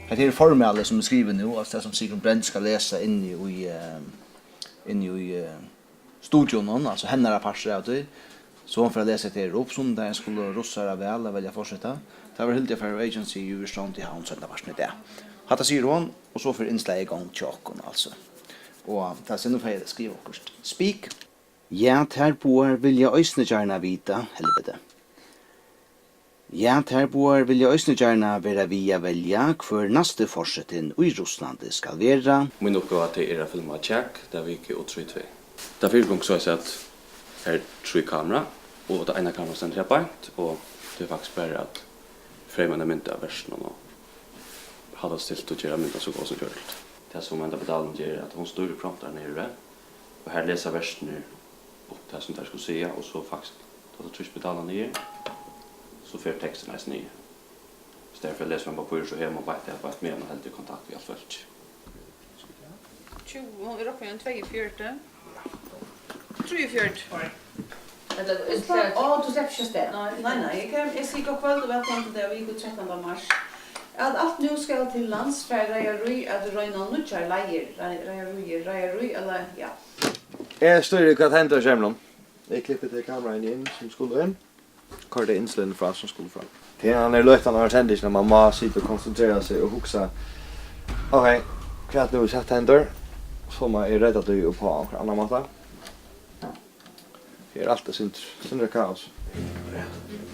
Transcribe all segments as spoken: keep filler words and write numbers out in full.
Hetta her er formælið, sum er skrivað nú, altso tað, sum Sigrun Brend skal lesa inni í, eh, inni í, eh, studionum, altso hennara partur av tí. So hon fer at lesa hetta her upp. Sunnudagin skulu russar á val at velja forseta. Tað verður hildið á Faroe Agency Youth Restaurant í Havn seinnapartin í dag. Hatta sigur hon, og so fer innslagið í gongd hjá okkum, altso. Og tað, so nú fari eg at skriva okkurt. Speak. Ja, tær báðar vilja eisini gjarna vita, helviti. Ja, tær báðar vilja eisini gjarna vera við at velja, hvør næsti forsetin í Russlandi skal vera. Mín uppgáva, tað er at filma kjak, ta viku og trý tvey. Tað fyrigongur soleiðis, at har eru trý kamera, og tað eina kamera stendur her beint, og tað er faktiskt bara at frame eina mynd av vertinum og halda stilt og gera myndina so góða sum gjørligt. Tað, sum henda pedalin ger, er, at hon stýrir promptaran niðri, og har lesa vertirnir upp tað, sum teir skulu siga, og so faktiskt, tá tú trýstir pedalin niður, so fer teksturin eisini niður. Í staðin fyri at lesa frá pappíri, so hevur mann beint at beint meðan mann heldur kontakt við alt fólkið. Tjúgu, hon er uppi í ein tveyogfjøruti. Trýogfjøruti. Ella, ella, ó, tú sleppur ikki avstað. Nei. Nei, nei, eg kann, eg sigi gott kvøld og vælkomin til ta viku trettanda mars. At alt nú skal til lands, fær reiðarí at royna nýggjar leiðir. Rei-, reiðarí, reiðarí, ella, ja. Eg stýri, hvat hendir á skerminum? Eg klippi tey kameraini inn, sum skulu inn. Koyri tey innsløgini frá, sum skulu frá. Tað er løtan av sendingini, man má sita og konsentrera seg og hugsa. Ok, hvat nú, hvis hetta hendir? So má eg retta tí upp á onkran annan máta. Her er alt eitt sindur, sindur kaos.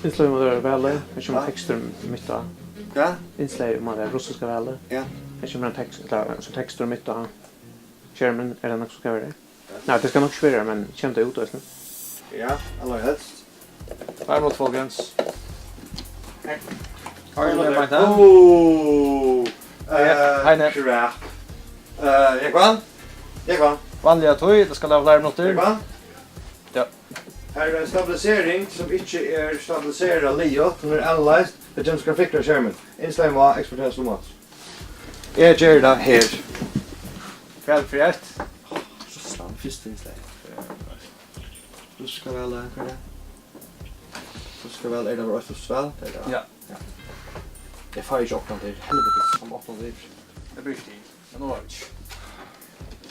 Innslagið má vera valið, her kemur tekstur mitt á. Hvat? Innslagið má vera russiska valið. Ja. Her kemur ein tekst, ella, so tekstur mitt á skermin, er tað nokk so skal vera? Nei, tað skal nokk ikki vera, men kemur tað út eisini? Ja, allarhelst. Fleiri minuttir, folkens. Hey. Har er det meint, hæ? Oh, eh, hei, nei. Crap. Eh, Jógvan? Jógvan? Vanliga tíð, tað skal vera fleiri minuttir. Jógvan? Ja. Her er ein stabilisering, sum ikki er stabiliserað liðugt. Hon er analyzed. Tað kemur grafikkur á skermin. Innslagið má eksporterast umaftur. Eg geri tað her. Hvat er fyri eitt? Russland, fyrsta innslagið. Russiska valið, hvat er tað? Russiska valið, er tað eitt russiskt val? Tað er tað. Ja. Ja. Eg fái ikki opnað tað her. Helvitis, hann opnar tað her. Eg brúki tað. Men nú har vit ikki.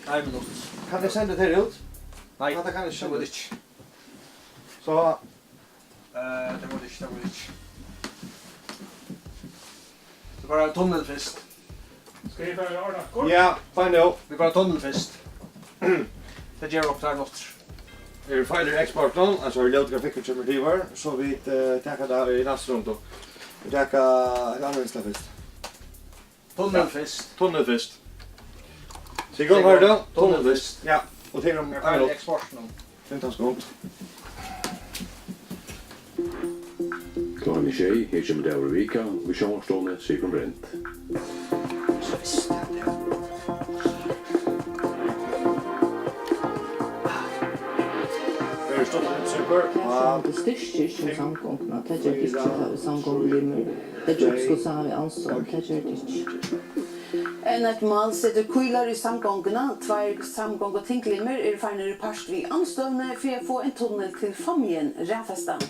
Ein minutt. Kann eg senda tað her út? Nei, hatta kann eg ikki senda. Tað má tú ikki. So. Eh, tað má tú ikki, tað má tú ikki. Tað er bara tunnil fyrst. Skal eg bara ordna kort? Ja, fine, jú. Tað er bara tunnil fyrst. Tað ger okkurt her náttur. Er feil í eksportinum, altso, har ljót grafikkur kemur til yvir, so vit, eh, taka tað í næstu rundu. Vit taka ein annan lista fyrst. Tunnil fyrst. Tunnil fyrst. Sigur, hvar er tað? Tunnil fyrst. Ja, og til um eksportinum. Fimtan sekund. Klokkan er sjey, her kemur Dagur og Vika, í sjónvarpsstovuni Sigrun Brend. Her er stutt innsøkur. Tað styrkir ikki samgonguna, tað ger tað ikki, tá ið samgongulimir leggja uppskot saman við Ansund, tað ger tað ikki. Enn eitt mál setir kýlar í samgonguna. Tveir samgongutinglimir eru farnir í part við Andstøðuni fyri at fáa ein tunnil til Fámjin raðfestan.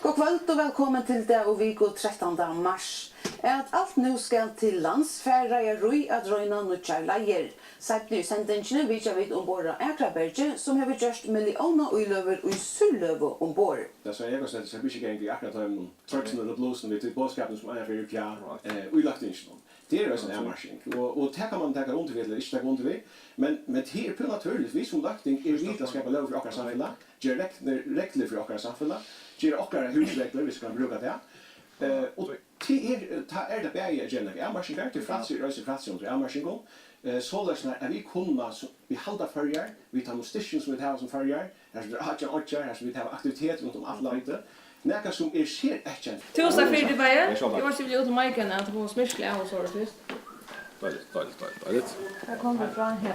Gott kvøld og vælkomin til Dag og Viku trettanda mars. At alt nú skal til lands, fær reiðarí at royna nýggjar leiðir. Seinni í sendingini vitja vit umborð á Akrabergi, sum hevur gjørt milliónaíløgur í súrløgu umborð. Tað sá eg, at tað er ikki gang við akkurát teimum trucksum ella blusum við tí boðskapinum, sum eiga fyri, ja, eh, í løgtinginum. Tað er eisini avmarking, og, og tað kann man taka undir við ella ikki taka undir við, men, men tað er púra natúrligt. Vit sum løgting eru við til at skapa lóg fyri okkara samfelag, gera reglur, reglur fyri okkara samfelag, gera okkara húsreglur, viss vit skulu brúka tað. Eh, og tað er, tá er tað bæði at gera nakrar avmarkingar, tí frælsi er eisini frælsi undir avmarkingum, eh, soleiðis at vit kunna so, viðhalda Føroyar, við teimum styrkjum, sum vit hava sum Føroyar, har sum eru átjan oyggjar, har sum vit hava aktivitet runt um alt landið, nakað sum er sereyðkent. Túsund takk fyri, tit bæði. Ja, sjálv takk. Eg veit ikki, um eg vil út um mikin, at tað koma smyrsli av og so fyrst. Deiligt, deiligt, deiligt, deiligt. Har kom tað frá her, ja.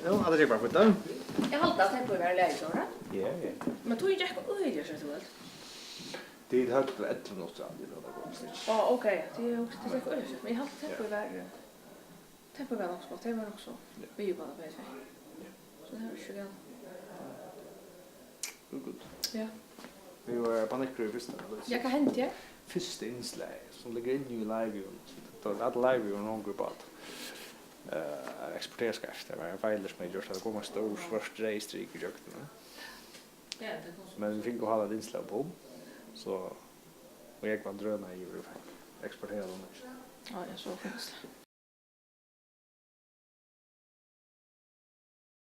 Jú, hatta gekk bara fínt, tá. Eg haldi, at tempoið var í lagi, Tóra. Ja, ja. Men tíðin gekk øgiliga skjótt í kvøld. Tit høvdu ellivu minuttir, Andi, tá tað kom til. Á, ok, ja. Tit, tit gekk øgiliga skjótt, men eg haldi, tempoið var, tempoið var nokk so gott. Tey vóru nokk so, ja, við uppá tað bæði tvey. Ja. So tað var ikki so galið. Good, good. Ja. Vit vóru bara nøkur í fyrsta, ella? Ja, hvat hendi her? Fyrsta innslag, sum liggur inni í live-viewen. Tá er live-viewen hongur upp á at, eh, eksportera skeivt. Tað var ein feilur, sum eg gjørdi, at tað kom ein stór svørt reyð strika ígjøgnum. Ja, tað kom so. Men vit fingu hálvt eitt innslag upp, so, og eg var drønaði yvir og fekk eksporterað tað niður. Á, ja, so fínt.